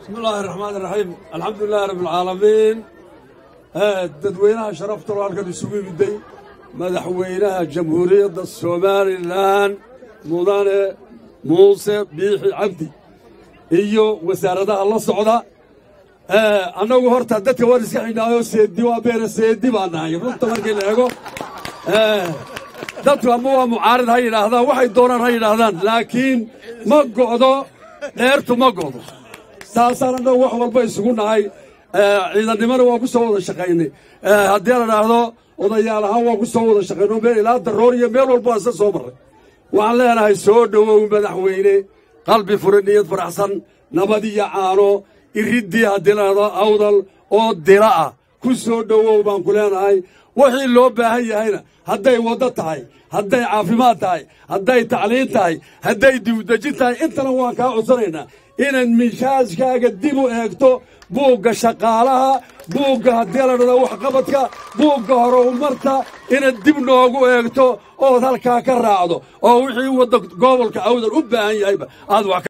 بسم الله الرحمن الرحيم، الحمد لله رب العالمين. Dadweynaha sharafta loo halkan isugu yimiday, madaxweynaha Jamhuuriyadda Somalilan Mudane Muuse Biixi Cabdi iyo wasaaradaha la socda, annagu horta dadka waan iska xidhnaayo, seedi waa beera, seedi baan nahay. Runta markii la eego, dadku ama waa mucaarid ha yidhaahdaan, waxay doonaan ha yidhaahdaan, laakiin ma go'do dheertu, ma go'do. Taasaan annagu wax walba isugu nahay. Ciidannimona waan ku soo wada shaqaynay, haddii la dhaahdo odayaal ahaan waan ku soo wada shaqayno, meel ilaa Daroor iyo meel walba waan isla soo marray. Waxaan leenahay soo dhowow madaxweyne, qalbi furan, niyad faraxsan, nabad iyo caano, iriddii haddii la dhahdo Awdal oo dila ah ku soo dhowow baan ku leenahay. Wixii loo baahan yahayna, hadday waddo tahay, hadday caafimaad tahay, hadday tacliin tahay, hadday dibudejin tahay, intana waan kaa codsanaynaa inaad miisaaskaaga dib u eegto, buugga shaqaalaha, buugga haddii la dhahdo waxqabadka, buugga horumarta inaad dib noogu eegto ood halkaa ka raacdo oo wixii wadda gobolka Awdal u baahan yahayba aad wax.